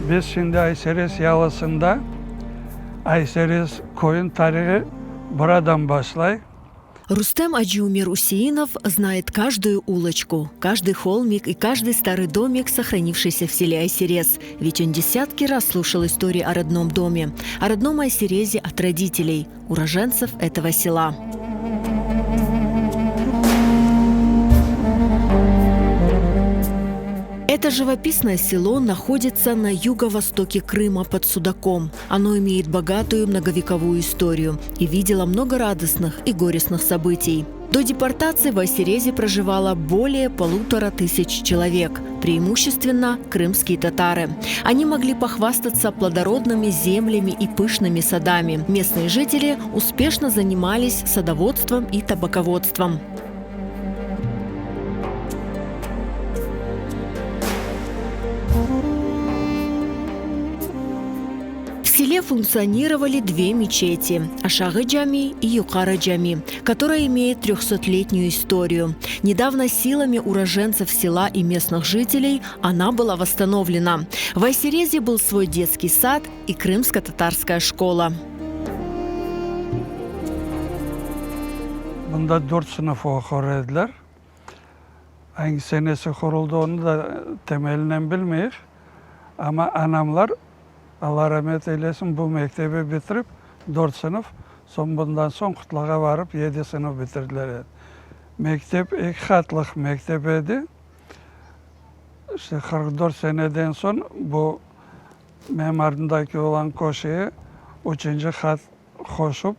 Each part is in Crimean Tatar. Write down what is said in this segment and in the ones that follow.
Biz şimdi Ayserez yalısında, Ayserez köyüñ tarihi buradan başlay. Рустем Аджиумер Усеинов знает каждую улочку, каждый холмик и каждый старый домик, сохранившийся в селе Айсерез. Ведь он десятки раз слушал истории о родном доме, о родном Айсерезе от родителей, уроженцев этого села. Это живописное село находится на юго-востоке Крыма под Судаком. Оно имеет богатую многовековую историю и видело много радостных и горестных событий. До депортации в Айсерезе проживало более 1500 человек, преимущественно крымские татары. Они могли похвастаться плодородными землями и пышными садами. Местные жители успешно занимались садоводством и табаководством. В селе функционировали две мечети – Ашагы Джами и Юкара Джами, которая имеет 300-летнюю историю. Недавно силами уроженцев села и местных жителей она была восстановлена. В Айсерезе был свой детский сад и крымско-татарская школа. Bunda dört sınıf oqur ediler. Angi senesi quruldı, onı da temelinen bilmeyik. Amma anamlar, Alla ramet eylesin, bu mektebi bitirip, dört sınıf, soñ bundan soñ Qutlağa varıp yedi sınıf bitirdiler edi. Mektep eki qatlıq mektep edi. İşte 44 seneden soñ bu menim artımdaki olan köşeye üçünci qat qoşup,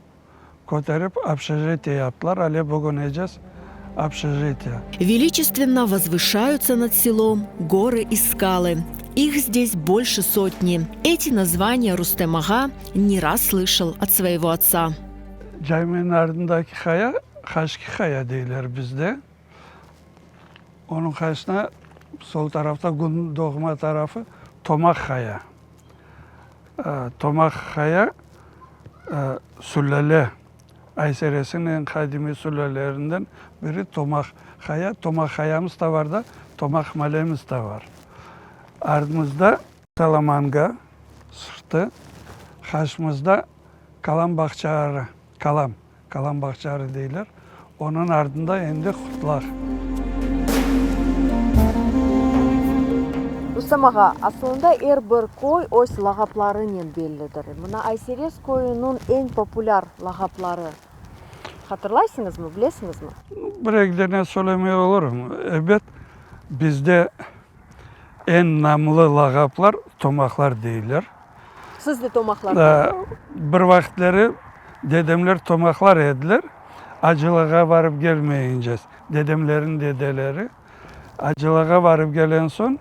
köterip obşejitiye yaptılar, ale bugün ecez obşejitiye. Величественно возвышаются над селом горы и скалы. Их здесь больше сотни. Эти названия Рустем ağa не раз слышал от своего отца. Caminiñ ardındaki qaya Qaşki qaya deyler bizde. Onıñ qarşısına sol tarafta kün doğma tarafı Tomaq qaya. Tomaq qaya sülâle, Ayseresiniñ eñ qadimiy sülâlelerinden biri Tomaq qaya. Tomaq qayamız da bar da, Tomaq malemiz de bar. Ardımızda Salamanga sırtı, qarşımızda Kalam bağçaları, Kalam. Kalan bağçaları deyler. Onıñ ardında endi Qutlaq. Rustem ağa, asılında er bir köy öz lağaplarınen bellidir. Mına Ayserez köyüniñ eñ populâr lağapları hatırlaysıñızmı, bilesiñizmi? Bir-eki dene söylemey olurım. Ebet, bizde eñ namlı lağaplar tomaqlar deyler. Siz de tomaqlardan. Bir vaqıtları dedemler tomaqlar ediler, acılığa barıp gelmeyince, dedemlerin dedeleri acılığa barıp gelen soñ,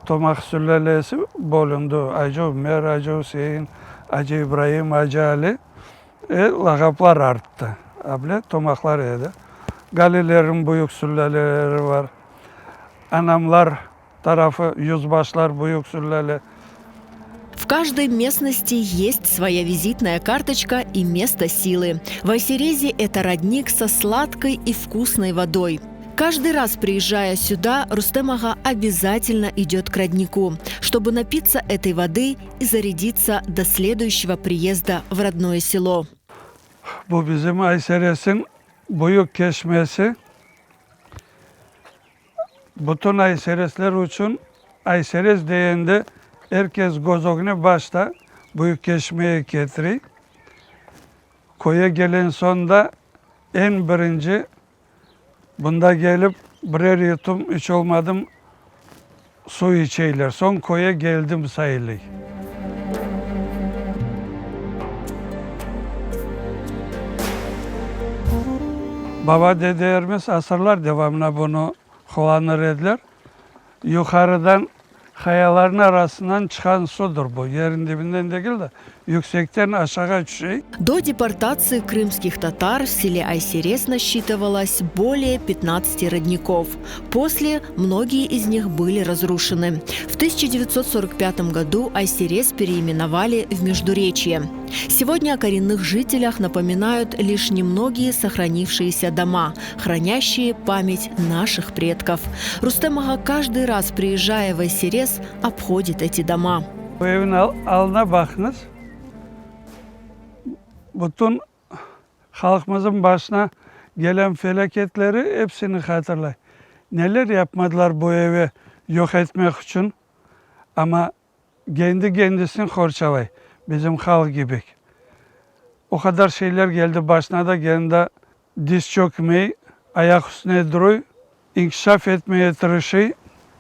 tomaq sülâlesi bölündi, Acı Ümer, Acı Üsein, Acı İbraim, Acı Ali, e, lağaplar arttı, able tomaqlar edi. Galilerin büyük sülâleleri bar, anamlar Tarafı, yüzbaşlar, büyük sülâle. В каждой местности есть своя визитная карточка и место силы. В Айсерезе это родник со сладкой и вкусной водой. Каждый раз, приезжая сюда, Рустем ağa обязательно идет к роднику, чтобы напиться этой воды и зарядиться до следующего приезда в родное село. Bu bizim Ayserezniñ büyük keşmesi. Bütün ayserezler içün ayserez degende er kes köz ögüne başta Büyükkeşmege ketire. Köye gelen soñ da eñ birinci bunda kelip birer yutum iç olmadım suv içeyler, soñ köye keldim sayılay. Baba-dedelerimiz asırlar devamına bunı qullanır ediler. Yuqarıdan, qayalarnıñ arasından çıqqan suvdır bu, yerin dibinden degil de, Yüksekten aşağa tüşey. Do deportaции крымских tatar в селе Айсерес насчитывалось более 15 родников. После многие из них были разрушены. В 1945 году Айсерес переименовали в Междуречье. Сегодня о коренных жителях напоминают лишь немногие сохранившиеся дома, хранящие память наших предков. Рустем ağa каждый раз, приезжая в Айсерес, обходит эти дома. Bu evniñ alına baqıñız. Bütün halqımıznıñ başına gelen felâketleri epsini hatırlay. Neler yapmadılar bu evi yoq etmek içün, amma kendi kendisini qorçalay, bizim halq kibi. O qadar şeyler keldi başına da, kendi diz çökmey, ayaq üstüne duruy, inkişaf etmeye tırışıy,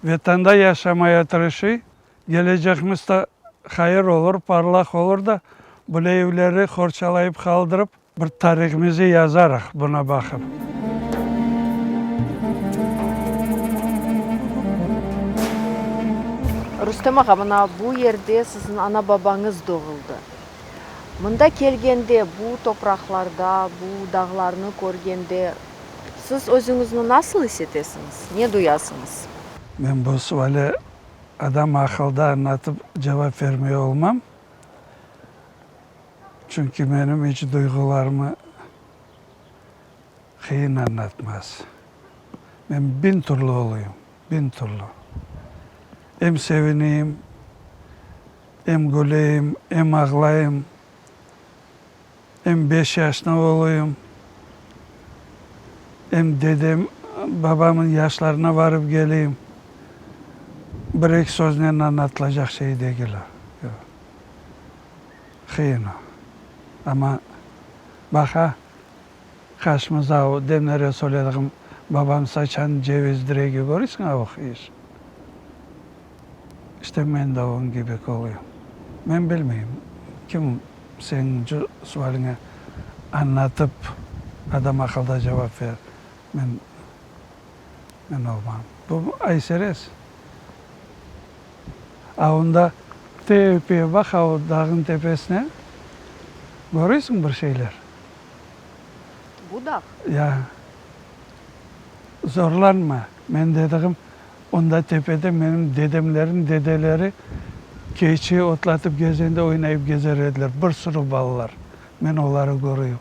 Vetanda yaşamaya tırışıy. Gelecegimiz de hayır olur, parlaq olur da, böyle evleri qorçalayıp qaldırıp, bir tarihimizi yazarıq buna baqıp. Rustem ağa, mına bu yerde siziñ ana-babañız doğuldı. Mında kelgende, bu topraqlarda, bu dağlarnı körgende, siz özüñizni nasıl is etesiñiz, ne duyasıñız? Men bu suale adam aqılda añlatıp cevap vermey olmam, çünki menim iç duyğularımı qıyın añlatmaz. Men biñ türlü oluyım, biñ türlü. Em sevineyim, em güleyim, em ağlayım, em beş yaşına oluyım, em dedem, babamın yaşlarına varıp geleyim. Bir-eki söznen añlatılacaq şey degil o. Yoq. Qıyın o. Amma baqa, qaşımızda o demlere söylediğim babam saçan ceviz diregi körüsiñ a o qıyış. İşte men de onıñ kibi oluyım. Men bilmeyim, kim seniñ sualiñe añlatıp adam aqılda cevap verir. Men, men olmam. Bu Ayserez. A onda tepeye baq, a o dağnıñ tepesine, körüsiñ bir şeyler. Bu dağ? Ya. Zorlanma, men dediğim, Onda tepede menim dedemlerniñ dedeleri keçi otlatıp gezende oynayıp gezer ediler, bir sürü balalar. Men oları körüyüm.